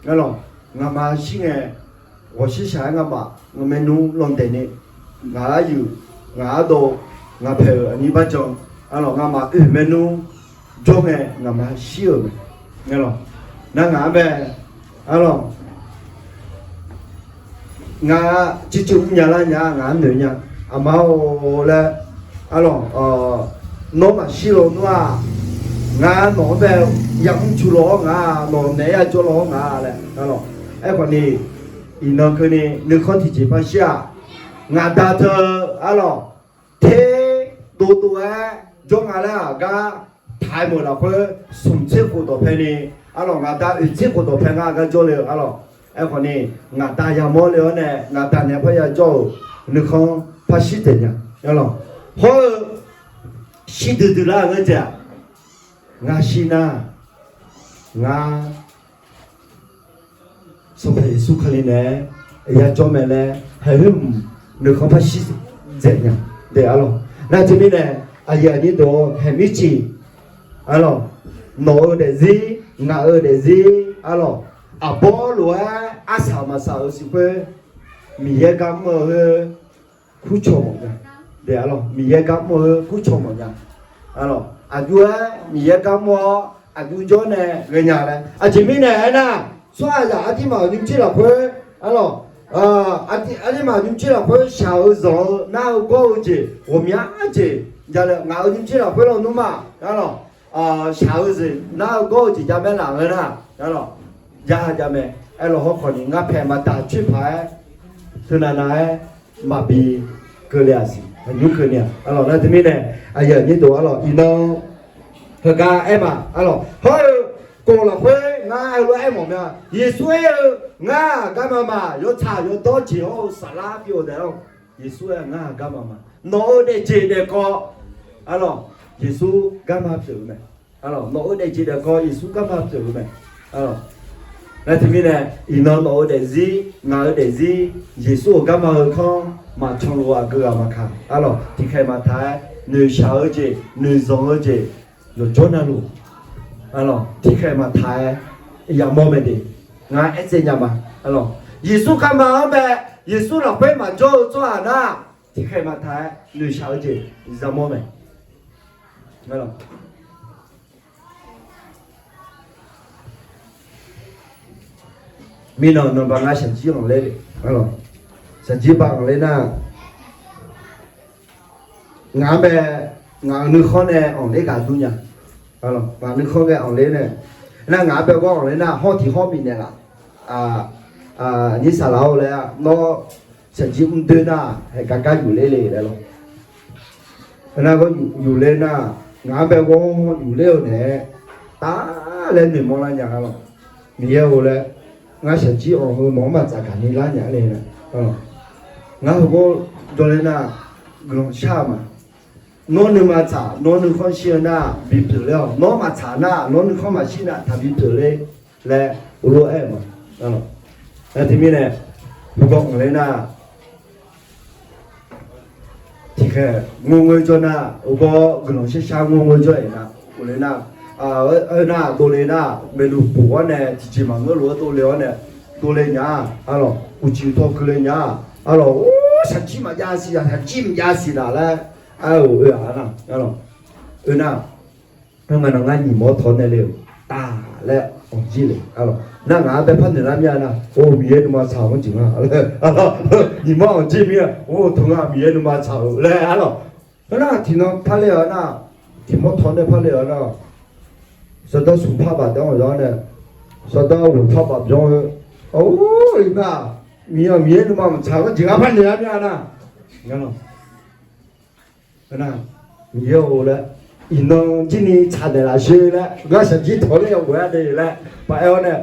arlawq, ngaqma shir ngae, ghawqshir shaq-aer ngaqmaf ngaq maernmr landaeq ni, ngaq aryuif, ngaq ardov, ngaq paeq-euq aqnyir barjan, arlawq, ngaqmaf oeq maernmr jawr ngae ngaqma shir-euq mae, arlawq, nar ngaq-anr bae, arlawq, ngaq cuiv cuiv mrnya lar nya, ngaq-anr noeq nya, aqma-or laer, arlawq, nawr maqshir lawnmr-aq, ngar nawq-anr bae yamr cu law-awr nga, nawq naeq-aer yajawr law-awr nga laer, arlawq, aerkhawf ni, iqnan keuvni nuikhanr tiqjeq par shir-aq, ngaq da teu, arlawq, ter dovdov-aer jawr nga laer-aq gar taq-aer meuq lafkhoer smq tser khof dawqpae ni, arlawq, ngaq da oeq tser khof dawqpae ngar gar jawrle-eu, arlawq, aerkhawf ni, ngaq da yamawr le-awr nae ngaq da naeq-aer parya jawr-euq nuikhanr par shir taeq nya, arlawq, hawr-eu shir duidui lar-eu ngeur jae-aq, ngar shir nar, ngar Sanqpaq Yeqsur Kali naeq-aer yajawr mae laer haeq khoer mq nuikhanr par shir dzaeq nya. Daef arlawq. Nar teumirnae aqyuif aqnyir deuq-awr haeq mirciq, arlawq, nawq-eu daefzir, ngaq-eu daefzir, arlawq, aqbawr lof-aer arsaq maqsaq-euq siq khoer, Miqyaer gar mr-eu khoer kurcawq mawf nya. Daef arlawq, Miqyaer gar mr-eu khoer kurcawq mawf nya. Arlawq, aqjox-aer Miqyaer gar mr-awr aqjox jawr nae ghaenya laer. Aqjeq mirnae aernar, tsawrhaqzaq ardirmaf-euq nymrjir lafkhoer, arlawq, ardirmaf nymrjir lafkhoer shaq-eu zanq-eu nar-eu gawr-eu jeq ghawqmya jeq jale, ngaq-euq nymrjir lafkhoer lawnmr-aq, arlawq, shaq-eu zanq nar-eu gawr-eu jeq jav mae laf-eu nar, arlawq, jav jav mae. Aerlawq, hawrkhawf ni ngar paeq maqdaq coer paq-aer, teunav nav-aer maqbi keuvle-aq siq, aqnymr keuvni-aq, arlawq, nar teumirnae aqyuif aqnyir deuq, arlawq, iqnan heugar aer ma, arlawq, hawr-eu kof lafkhoer ngar heulof-aer aermawf mya, Yeqsur aer-eu, ngar garma ma, yawtsaq yawdawr jeq hawr-eu saflar pyeuf-eu daef-awr, Yeqsur aer-eu ngar garma ma, nawq-euq daefjeq daefkawv, arlawq, Yeqsur garma pyeuf-eu mae. Nawq-euq daefjeq daefkawv Yeqsur garma pyeuf-eu mae. Nar teumirnae, iqnan nawq-euq daefzir, ngaq-euq daefzir, Yeqsur-euq garma heu kanr maqcan lof-eu aqgeu ghaq maqkaq, arlawq, tiqkhaeq maqtaq-aer noeqshaq-eu jeq, noeqzanq-eu jeq, yawqjawr navluf, arlawq, tiqkhaeq maqtaq-aer yamawr mae de. Ngar aertsaev nya ma, arlawq, Yeqsur garma-anr bae, Yeqsur lafkhoer maqjawr-eu tsawrhaq nar, tiqkhaeq maqtaq-aer noeqshaq-eu jeq yamawr mae. Mirnan nanqbaq ngar shaqjir anqler, shaqjir baq anqler nar, ngaq-anr bae, ngaq-euq nuikhanr nae anqler gaq dur nya. Ngaq nuikhanr ghae anqler nae, nar ngaq-anr bae ghawr anqler nar hawr tiq hawr bifnaeq laf. Aqnyir saqlaq-or laer, nawr shaqjir mr doer nar haeq gar gar yufler le laer lawr. Nar ghawr yufler nar, ngaq-anr bae ghawr yufler-eu naeq-aer taf laer noeqmawr lar nya-a lawq. Miqyaer-or laer, ngar shaqjir anq heu nawq-anr maqtsaf gaqni lar nya le. Ngar heugar jawrler nar, guiqlanq shar-eu ma. Nawr nuima tsaq, nawr nuikhanr shir-eu nar bipyeuf ler-awq. Nawr maqtsaq nar, nawr nuikhanr maqshir nar taqbi pyeuf ler laer ulof-aer-euq ma. Nar teumirnae, heugar anqler nar, tiqkhaeq ngor ngor jawr nar, heugar guiqlanq sharshar ngor ngor jawr-aer nar, uvler nar, aer nar dovle nar, maeqluf puf-awr nae tiqjeq maqngeur lof-aer dovle-awr nae, dovle nya-a, arlawq, uqcif tawq keuvle nya-a, arlawq, or shaqjir maqjav siq ya, shaqjir maqjav siq laf laer, aer-euq oe-aq nar, arlawq, oe nar, ngar ngar nyiq mawr tawq nae le-euq taf laer anqjir le, arlawq, nar ngaq-anr bae par noeq lar mir-a nar, or Miqyaer nuima tsaq-awr jeq nga, nyiq mawr anqjir mir-a, or teughaq Miqyaer nuima tsaq-euq laer, arlawq, aer nar tiqnan par le-awr nar, tiq mawr tawq nae par le-awr nar, sawrdanr smq par baf danr-awq yawr nae, sawrdanr ghoq par baf byanr-eu, or, iqbax, Miqyaer, Miqyaer nuima maqtsaq-eu jeq ngar par noeq lar mir-a nar, ngar lawq, Nar, Miqyaer-or laer, iqnan jir ni tsaq daeq laf sher laer, gar shaqjir tawq ler yawghof-aer de laer paq-aer-awr nae,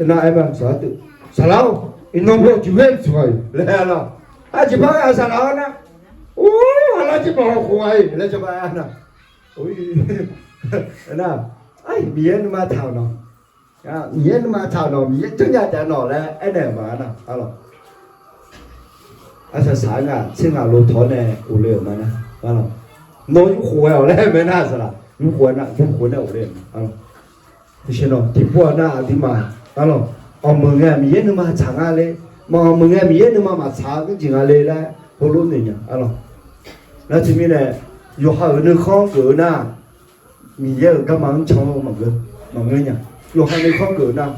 nar aer ma saqlaq-awr, iqnan baw tiq ghoer mqtsoeq-a laer-a lawq. Aqjeq par-aer saqlaq-awr nar, or, aqlar jir bawq khof-a laer jawrgar aer nar, nar, Miqyaer nuima taq-euq nawq, Miqyaer nuima taq-euq nawq, Miqyaer janrnya taef-a nawq laer aernaeq-euq ma nar, a lawq. Arsaq saq-aer ngaq tser ngaq lo tawq-awr nae ghofle-euq ma nar, a lawq. Nawr yurkhof ghae-awq laer mae nar, saqlaq yurkhof-aer nar, yurkhof nae ghofle-euq ma, a lawq. Tiqpov-aq nar aqduimaf, a lawq, awqmeuq ngae Miqyaer nuima tsaq nga ler, maqawqmeuq ngae Miqyaer nuima maqtsaq-eu jeq nga ler laer heulof noeq nya, a lawq. Nar teumirnae, yawqha-euq nuikhanr geuf-eu nar, Miqyaer-euq garma-anr can-eu maqngeur nya. Yawqha nuikhanr geuf-eu nar,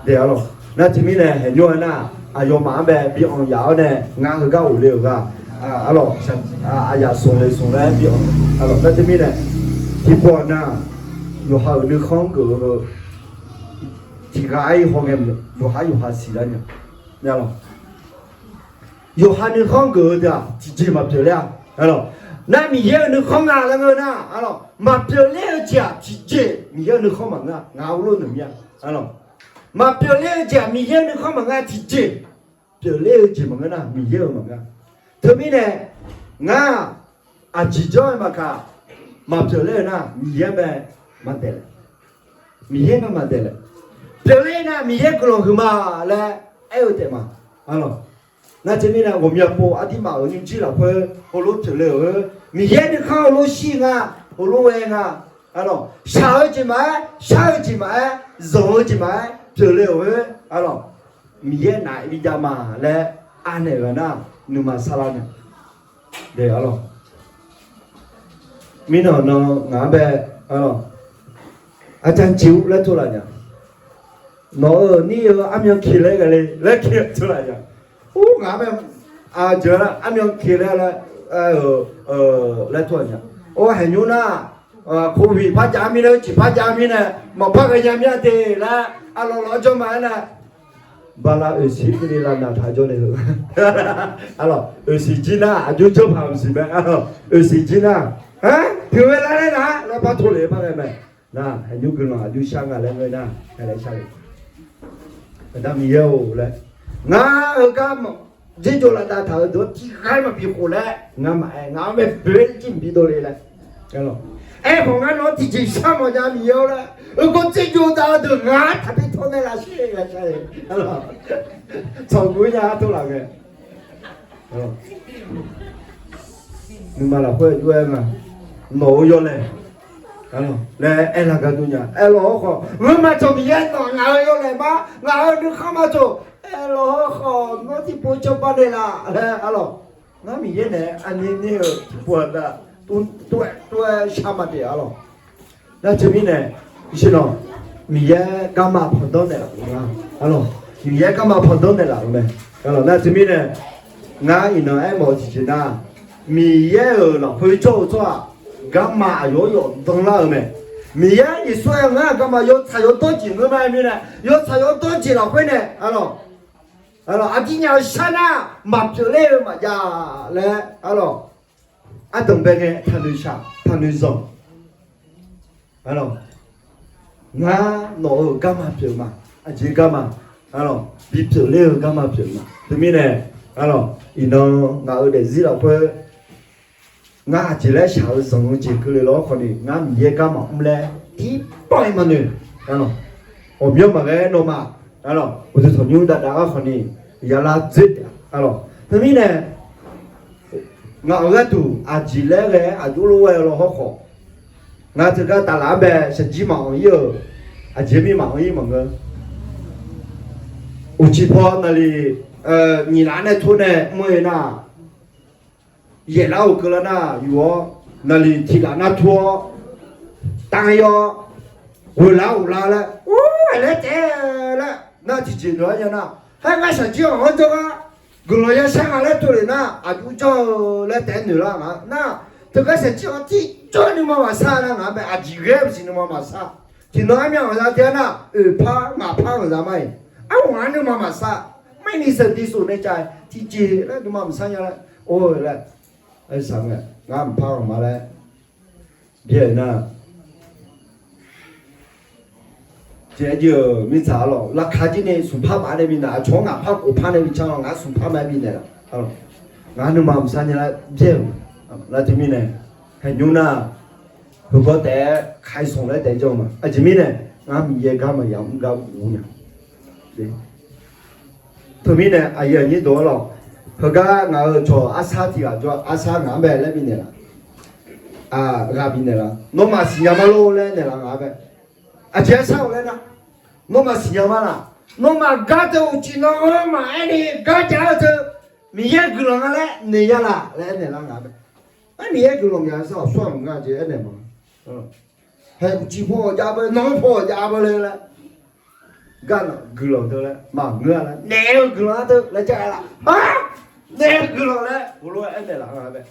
daeq, a lawq. Nar teumirnae haeqnymr-aer nar, aqyawfmaf-anr bae bi anq yaf-awr nae ngar heugar ghofle-euq ghaq, a lawq, aqyaf smq le smq laer bi anq, a lawq. Nar teumirnae, tiqpov-aq nar, yawqha-euq nuikhanr geuf-eu tiqghaq-aer haw ngae, yawqhar yawqha siqlar nya, a lawq. Yawqha nuikhanr geuf-eu deuq-aq tiqjeq maqpyeuf ler-a, a lawq. Nar Miqyaer-euq nuikhanr nga laer ngeur nar, a lawq, maqpyeuf ler-eu jeq-aq tiqjeq Miqyaer-euq nuikhanr maqngeur-a, ngaq-euq lof noeq mir-a, a lawq. Maqpyeuf ler-eu jeq-aq Miqyaer-euq nuikhanr maqngeur-a, tiqjeq pyeufler-eu jeq maqngeur nar Miqyaer-euq maqngeur-a. Teumirnae, ngar aqjeq jawr-aer maqkaq, maqpyeuf ler-eu nar Miqyaer mae, maqdaeq laer. Miqyaer mae maqdaeq laer. Pyeufler nar Miqyaer guiqlanq huiqma laer aer-eu taef ma, a lawq. Nar teumirnae ghawqmya pov aqduimaf-euq nymrjir lafkhoer heulof pyeufle-euq-eu, Miqyaer nuikhanr heulof shir nga, heulof ghae nga, a lawq. Shaq-eu jeq maqaer, shar-eu jeq maqaer, zanq-eu jeq maqaer pyeufle-euq-eu, a lawq. Miqyaer naf bijav ma laer anaeq-eu nar, nuima sarlar nya, a lawq. Mirnan nan ngaq-anr bae, a lawq, aqcawq jeq-ur laer tov laf nya. Nawq-euq nir-eu armyan keq laer ghae le laer keq-eu tov laf nya. Ur, ngaq-anr bae, aqjeq lar armyan keq laer laer, laer tov laf nya. Or, haeqnymr nar, covid par jav mirnae, ciq par jav mirnae, maqpar ghaenya mir-a de laer, a lawq lawq jawr ma-aer nae, bala oeqsiq keuvni lavnaq taq jawr le-eu, a lawq, oeqsiq jir nar aqjox janrpaq maqsiq mae, a lawq, oeqsiq jir nar, a, teuqghae lar laer nar laer par tov lef-eu par ghae mae. Nar haeqnymr guiqlanq aqjox shar nga laer ngeur nar, aer laer shar-eu, Aqda Miqyaer-or laer, ngar heugar maq dzer jov lavdav taq-eu deuq-anr tiqghaq-aer maqbi khof laer ngamaf-aer, ngaq-anr bae boeq-aer jir maqbi dovle laer, aerkhawf ngar nawq-anr tiqjeq shar mawf nya Miqyaer-or laer, oeqkawv dzer jov dav-eu deuq ngaq-anr taqbi tawv nae lafshir-a, a lawq, tsawqguq nya-ar tov laf ngae, nuima lafkhoer aqjox-aer nga, nawq-eu yawlaeq laer aerlar gar dur nya. Aerlawq hawrkhawf, ngeurma cawq Miqyaer nawq ngaq-euq yawlaeq ma, ngaq-euq nuikhanr ma cawq, aerlawq hawrkhawf nawr tiqpov cawba naeqlaf laer, a lawq, ngar Miqyaer naeq-aer aqnyir ner-eu tiqpov-aq nar, tov-aer shar ma taef, a lawq. Nar teumirnae, iqnan Miqyaer garma pandanr naeqlaf-euq ma, a lawq, Miqyaer garma pandanr naeqlaf-euq mae, a lawq. Nar teumirnae, ngar iqnan aermawf-eu tiqjeq nar, Miqyaer-euq lafkhoer jawr-eu tsawrhaq garma aqyawf-anr yawf danlar-eu mae. Miqyaer Yeqsur aer-eu ngar garma yawtsaq yawdawr jeq ngeur ma-aer mirnae, yawtsaq yawdawr jeq lafkhoer nae, a lawq, a lawq, aqdir nya-eu shar nar maqpyeuf ler-eu maqjav laer, a lawq, ardanq bae ngae taqnoeq shaq taqnoeq zanq, a lawq, ngar nawq-euq garma pyeuf ma, aqjeq garma, a lawq, bipyeuf ler-eu garma pyeuf ma. Teumirnae, a lawq, iqnan ngaq-euq daefzir lafkhoer ngar aqjeq laer shaq-eu zanq-eu jeq keuvle lawr khawf ni, ngar Miqyaer garma mr laer tiqpawf-iq maqnoeq, a lawq, ghawqmyanr maqghae nawmaf, a lawq, uqduq tanqnymr dav dav-ar khawf ni, yalar dzoer taef, a lawq. Teumirnae, ngaq-euq gharduq aqjeq laer ghae-aer aqjox lof ghae-eu lawr hawrkhawf, ngar teugar taflaf-anr bae shaqjir maqanq ir-euq aqjeq mir maqanq ir maqngeur. Uqcif paw naqliq nyiq laf nae tor nae mr-eu nar, yaeflar-euq keuvlar nar yuf-awr, naqliq tiq laf nar tor-awr, tav-ir-awr, ghoeqlar ghoflar laer, ur, laer taef laer nar tiqjeq dawq-aer ya nar, haer ngar shaqjir-anr jawrgar guiqlanq yashar nga laer tov lef nar aqjox janr-eu laer taef-aer noeqlar nga nar, teugar shaqjir-anr tiqjawr nuima maqsar nar ngaq-anr bae aqjeq ghae-eu siq nuima maqsar. Tiqnan armyan-anr za tae-ar nar, oeqpar ngaqpar-anr za ma-iq, arghaq-anr nuima maqsar. Maerni sanqdiq sof nae cav-aer tiqjeq laer nuima maqsar nya laer, or laer, saq ngae ngar mqpar-anr ma laer byaer-eu nar, jeq-aer jir-euq mirtsaq arlawq, laqkhaq jir ni smqpar maf nae minaeq, aqcawq-anr ngaq par khof par nae bi can-awr, ngar smqpar ma-aer minaeq laf. Ngaq nuima mqsar nya laer byaer-euq, nar teumirnae, haeqnymr nar, heugawr taef-aer kaisanq laer taef janr ma. Aqjeq mirnae, ngar Miqyaer gar maqya mr gar ghov nya. Teumirnae aqyuif aqnyir deuq arlawq, heugar ngaq-euq cawq arsar tiq ghaq jawr, arsar ngaq-anr bae laer bifnaeq laf, ghaq bifnaeq laf, nawmaf siqnya ma lor laer naeq laf ngaq-anr bae. Aqjeq arsar-euq laer nar, nawmaf siqnya ma laf, nawmaf gar teu uqcif nawr-anr maqaer ni gar jav-eu teu, Miqyaer-euq guiqlanq nga laer noeq ya laf laer aernaeq lar ngaq-anr bae. Aer, Miqyaer guiqlanq maqya sar-awq, sawr-aq maqngeur-a jeq aernaeq ma. Hae uqcif paw-awq jav beu, nawr paw-awq jav beu le laer, gar guiqlanq teu laer maqngeur-a laer, naeq-eu guiqlanq-anr teu laer jar-a laf, naeq-eu guiqlanq laer heulof-aer aernaeq laf-a bae.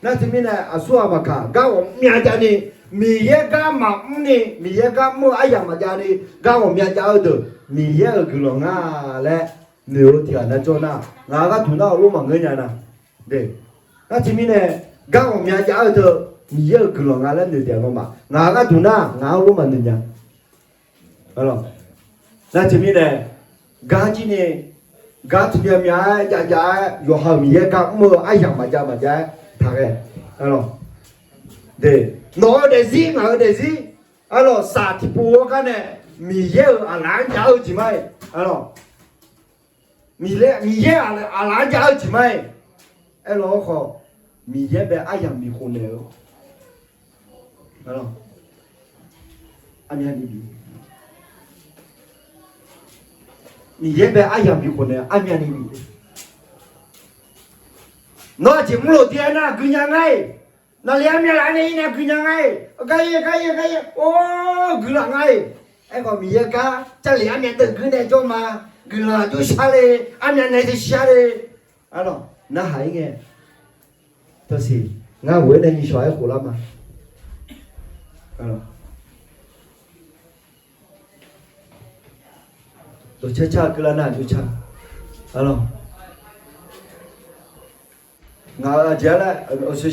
Nar teumirnae aqsur ghaq maqkaq, gar ghawqmya jav ni, Miqyaer gar maqmr ni, Miqyaer gar mr-eu aryamq maqjav ni, gar ghawqmya jav-eu deuq Miqyaer-euq guiqlanq nga laer noeq-eu tiq ghaq nar jawr nar, ngaq-euq gharduq nar heulof maqngeur nya nar. Nar teumirnae, gar ghawqmya jav-eu deuq Miqyaer-euq guiqlanq nga laer noeq taef-a nawmaf, ngaq-euq gharduq nar ngaq-anr heulof maqnoeq nya. Nar teumirnae, gar jir ni, gar tiqmyan myan-aer jav jav-aer yawqha-euq Miqyaer gar mr-eu aryamq maqjav maqjav-aer taqghae. Nawq-eu daefzir ngaq-euq daefzir, arlawq, saf tiqpov-awr gar nae Miqyaer-euq aqlaf-anr jav-eu jeq ma-iq, arlawq, Miqyaer aqlaf-anr jav-eu jeq ma-iq, aerlawq-awr khawf, Miqyaer bae aryamq bif khof naeq-eu, armyavni bif, Miqyaer bae aryamq bif khof naeq-eu armyavni bif. Nawr aqjeq mrlof dir-aer nar guinya ngar-iq, naqli armyav laf-aer nae ir nae guinya ngar-iq, gar ir gar ir gar ir, or, guiqlanq ngar-iq. Aerkhawf Miqyaer gar Jarlif armyav deuv guir nae jawr ma, guiqlanq aqjox shar le, armyav nae teu shar le. Arlawq, narhaq-ir ngae, tasiq, ngar ghof-aer nae nyiq shawq-aer khoflar ma. Dawqcar car keuvlar nar aqjox car. Arlawq, ngaq-euq aqjeq-a laer,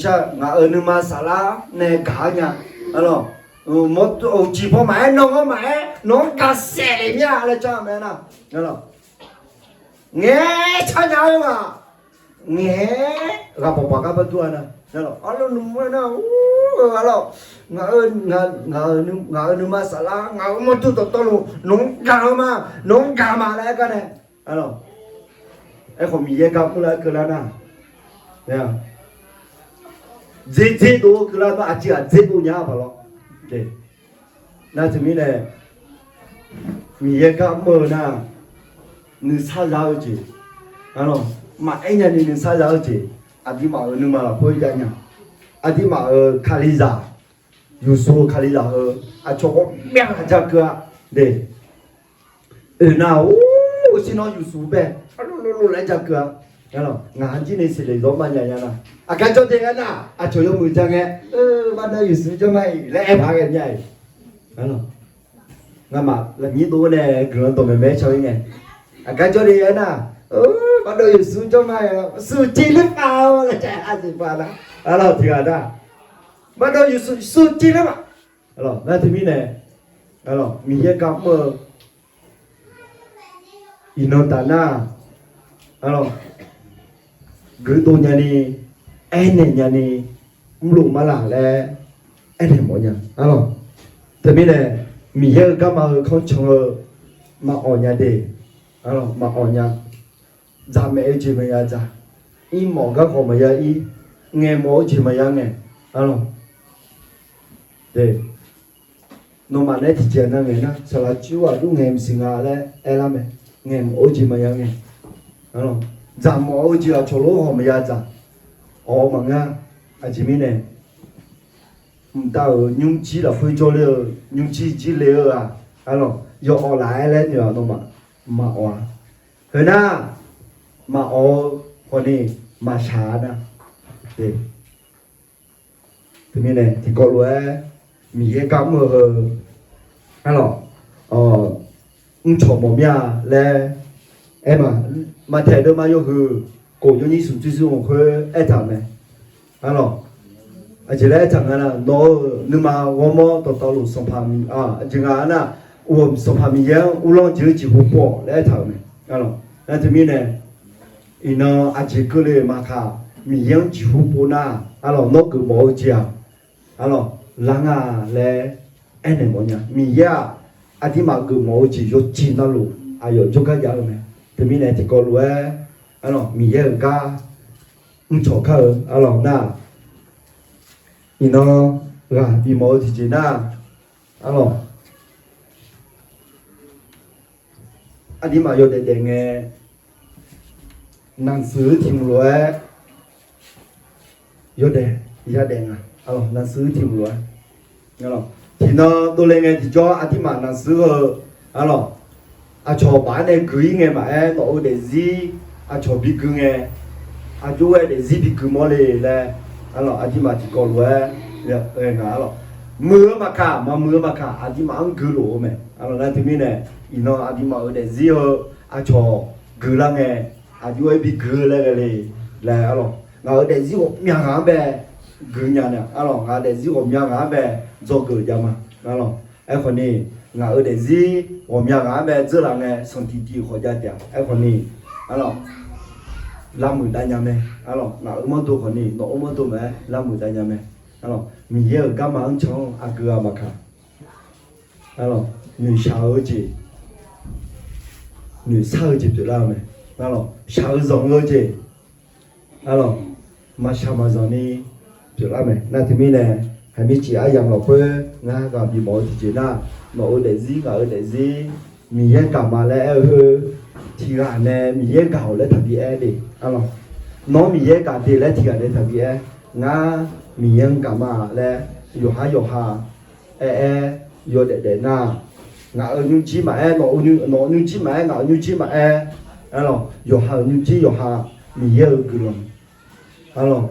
shar, ngaq-euq nuima saflar nae gaq-ar nya. Arlawq, uqcif paw maqaer, nawr ghanr maqaer, nawq-anr gaqsaef le mir-a laer car mae nar. Arlawq, ngaeq-aer car nya-eu ghaq, ngaeq-aer ghaq bawq baq gar bardur-a nar. Arlawq, nmr-aer nar, arlawq, ngaq-euq nuima saflar, ngaq-euq mawrdo dawqtawvluf nawq-anr gaq-eu ma, nawq-anr gaq ma laer aer gar nae. Arlawq, aerkhawf Miqyaer gar mr lar keuvlar nar, dzer dzer dov-eu keuvlar nar, aqjeq ghaq dzer dov nya-a paq lawr. Nar teumirnae, Miqyaer gar mr-eu nar, nuisar za-eu jeq, arlawq, maqaer nyani nuisar za-eu jeq, aqduimaf-euq nuima lafkhoer jav nya. Aqduimaf-euq Kalizaq, Yeqsur-eu Kalizaq heu, aqcawq ghawqmya ghaq ja keuv-a. Oeq nar-or, shir nawr Yeqsur bae, arlov lov lov laer ja keuv-a. Ngaq-anr jir ni siqle zawr manya nya nar, aqgar jawr de-aer nar, aqcawq yawmuiq ja ngae, Bardawv Yeqsur jawr ma-iq laer aer paq ghae mya-iq. Ngamaf lafnyir dov nae guiqlanq dawqmaeq maeq-aer can-ir ngae, aqgar jawr de-aer nar, Bardawv Yeqsur jawr ma-iq, Yeqsur civ ler paq-awr laer ja-aer arsiq paq nar, arlawq tiq ghaq nar, Bardawv Yeqsur, Yeqsur civ ler paq. Nar teumirnae, Miqyaer gar mr-eu iqnan taf nar, guiqdov nyani, aernaeq nyani, mrlof mar laq laer aernaeq mawf nya. Teumirnae, Miqyaer-euq garma heu kanr can-eu maqawq nya de, maqawq nya. Dzaq maef-eu jeq maqya dzaq, ir mawf garkawv maqya ir, ngaeq mawf-eu jeq maqya ngaeq. Arlawq, nawmaf nae tiqjeq nar ngaeq nar, saqlaq cuir ghaq dur ngaeq maqsiq nga laer aerlar mae. Ngaeq mawf-eu jeq maqya ngaeq. Dzaq mawf-eu jeq aqcawq lof-aer haw maqya dzaq. Awq-eu maqngeur-a. Aqjeq mirnae, mqtav-euq nymrjir lafkhoer jawrler-eu, nymrjir jir le-eu-aq, arlawq, yawawf laf-aer laer noeq-aq nawmaf maqawq-a. Heunar, maqawq-eu khawfni maqshaq-a nar. Teumirnae tiqkawv lof-aer Miqyaer gar mr-eu heu, arlawq, mrcawq mawf mir-a laer aer ma. Maqtaeq deuvma yawhuiq kof yawnyir smq tsuir zir-anr khoer aertaq-euq mae. Arlawq, aqjeq laer aertaq nga nar, nawq-euq nuima ghawrmawr dawqtawvluf Sanqpaq, aqjeq nga nar, uq-euq Sanqpaq Miqyaer-anr uvlanr jeq-eu jeqhu pov-awq laer aertaq-euq mae. Arlawq, nar teumirnae, iqnan aqjeq keuvle maqkaq, Miqyaer-anr jeqhu pov nar, arlawq, nawr geufmawf-eu jeq-aq, arlawq, lar nga laer aernaeq mawf nya. Miqyaer-aq, aqduimaf geufmawf-eu jeq yawjeq navluf aqyawf jawrgar jav-eu mae. Teumirnae tiqkawv lof-aer, arlawq, Miqyaer-euq gar mrcawq kar-eu, arlawq, nar, iqnan ghaq bifmawf-eu tiqjeq nar, arlawq, aqduimaf yawdaef daef ngae, naqsuiq-eu tiq mq lof-aer yawdaef yadaef nga. Arlawq, naqsuiq-eu tiq mq lof-aer, tiqnan dovle ngae tiqjawr aqduimaf naqsuiq-eu, arlawq, aqcawq baf-aer nae gui-ir ngae maqaer, nawq-eu daefzir aqcawq bigui ngae, aqjox-aer daefzir bigui mawrle laer, arlawq, aqduimaf tiqkawv lof-aer ghae nga. Arlawq, muiq-eu maqkaq, maqmuiq-eu maqkaq, aqduimaf-anr gui lof-eu mae. Arlawq, nar teumirnae, iqnan aqduimaf-euq daefzir-eu aqcawq guilar ngae, aqjox-aer bigui laer ghae le laer, arlawq, ngaq-euq daefzir ghawqmya ghaq-anr bae gui nya nae, arlawq, ngaq-euq daefzir ghawqmya ghaq-anr bae dzawgeuf jav ma. Arlawq, aerkhawf ni, ngaq-euq daefzir ghawqmya ghaq-anr bae dzeurlaf ngae sanqtiq tiq khawf jav taef-a. Aerkhawf ni, arlawq, lavmuiq dav nya mae. Arlawq, ngaq-euq mawrdo khawf ni nawq-euq mawrdo maqaer lavmuiq dav nya mae. Arlawq, Miqyaer-euq garma-anr can-anr aqgeu-a maqkaq, arlawq, noeqshaq-eu jeq, noeqshaq-eu jeq pyeuflar-eu mae. Arlawq, shaq-eu zanq-eu jeq, arlawq, maqshaq maqzanq ni pyeuflar mae. Nar teumirnae, haiq mircif aryamq lafkhoer ngar ghaq bifmawf-eu tiqjeq nar, nawq-eu daefzir ngaq-eu daefzir Miqyaer gaq ma laer aer-eu khoer, tiqghaq nae Miqyaer gaq-awq laer taqbi aer de. Arlawq, nawr Miqyaer gaq de laer tiqghaq nae taqbi aer. Ngar Miqyaer-anr gaq ma laer yawqhar yawqha aer-aer yawdaef daef nar, ngaq-euq nymrjir maqaer, nawq-eu nymrjir maqaer, ngaq-euq nymrjir maqaer, arlawq, yawqha-euq nymrjir yawqha Miqyaer-euq guiqlanq, arlawq,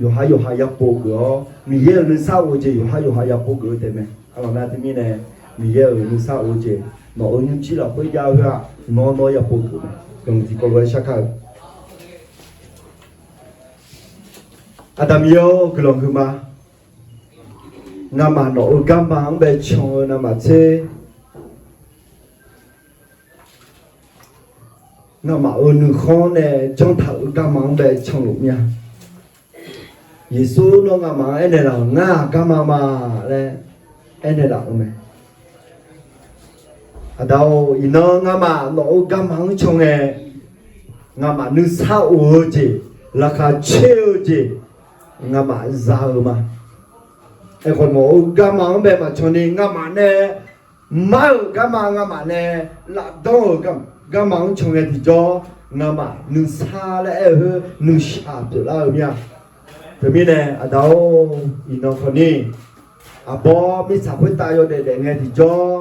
yawqhar yawqha yapov geuf-awr, Miqyaer-euq nuisar of-eu jeq yawqhar yawqha yapov geuf-eu taef mae. Arlawq, nar teumirnae, Miqyaer-euq nuisar of-eu jeq nawq-euq nymrjir lafkhoer jav-eu khoer-aq, nawr nawr yapov geuf mae. Guiqlanq tiqkawv lof-aer shar kar-eu Aqda Miqyaer-or, guiqlanq huiqma. Ngamaf nawq-euq garma-anr bae can-eu navmaqtser, ngamaf-euq nuikhanr nae janrtaq-euq garma-anr bae canluf mir-a. Yeqsur, nawr ngamaf-anr aernaeq laf-euq ngar-aq garma ma laer aernaeq laf-eu mae. Aqda-or, iqnan ngamaf nawq-euq garma-anr can ngae, ngamaf nuisar of-eu jeq, laqkhaq caer-eu jeq, ngamaf za-eu ma. Aerkhawf, nawq-euq garma-anr bae maqcan ni ngamaf nae mar-euq garma, ngamaf nae lafdanr-euq garma-anr can ngae tiqjawr, ngamaf nuisar laer aer-eu khoer nuishaq pyeuflar-eu mir-a. Teumirnae Aqda-or, iqnan khawf ni, aqbawr mirtsaq khoertav yawdaef daef ngae tiqjawr,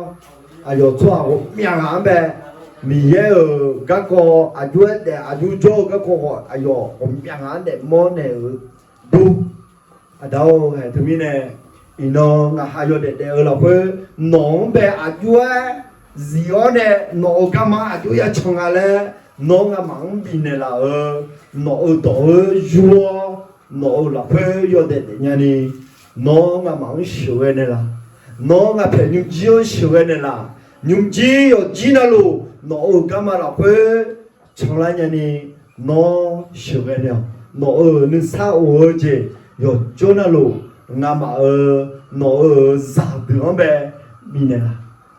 aqyawf tsawrhaq ghawqmya ghaq-anr bae, Miqyaer-euq garkawv aqjox-aer daef, aqjox jawr-eu garkawv khawf aqyawf ghawqmya ghaq-anr daefmawr naeq-euq dur. Aqda-or, haeq teumirnae, iqnan ngaqha yawdaef daef-eu lafkhoer, nawq-anr bae aqjox-aer zif-awr nae, nawq-euq garma aqjox ya can nga laer, nawr ngamaf-anr bifnaeq laf-euq, nawq-euq dawq-eu yur-awr, nawq-euq lafkhoer yawdaef daef nyani, nawr ngamaf-anr sheuqghae naeqlaf. Nawr ngaq paeq nymrjir-anr sheuqghae naeqlaf. Nymrjir yawqjir navluf, nawq-euq garma lafkhoer canlar nyani, nawr sheuqghae naeq-awq. Nawq-euq nuisar of-eu jeq yawqjawr navluf, ngamaf-euq, nawq-euq zaqdeuq-anr bae bifnaeq laf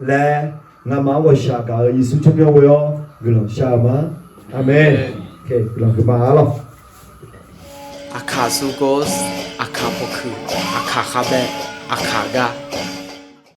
laer, ngamaf-anr ghawqshaq gaq-euq Yeqsur tsawrmyanr ghoe-awr guiqlanq shar-eu ma. Aqmeq. Guiqlanq huiqma arlawq. Aqkaq sugor, aqkaq pawkuiq, aqkaq khavbae, aqkaq gar.